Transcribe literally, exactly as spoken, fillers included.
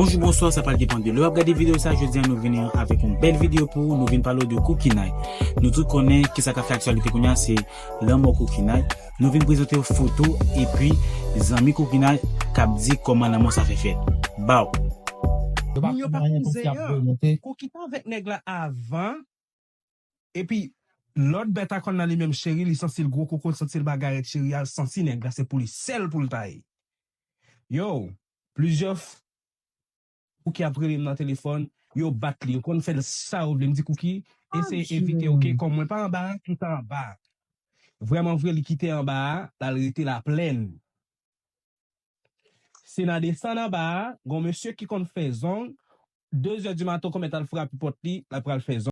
Bonjou, bonswa, sa pral depann de lè w ap gade videyo sa. Jodi a, nou vini avèk yon bèl videyo pou ou. Nou vin pale w de Koukinay. Nou tout konnen ki sa k ap fè aktyalite kounye a, se lanmò Koukinay. Nou vin prezante w foto epi zanmi Koukinay k ap di kòman lanmò sa fè fèt. Baw. Moun yo pa konn zen an. Kouki t avèk nèg la avan. Epi, lòt bèt a kòn nan li menm cheri, li santi l gwo koko, l santi l bagay, cheri a santi nèg la, se pou li sèl pou l ta ye. Yo, plizyè f-, Kouki ap rele m nan telefòn, yo bat li, yo konn fè l sa yo vle. M di Kouki, eseye evite, oke, kòm mwen pa anba a, kite anba a. Vrèman vre, li kite anba a, l al rete laplèn. Se nan desann anba a, gon mesye ki konn fè zong, de zè di maten, w konn mèt al frape pòt li, l ap pral fè zong.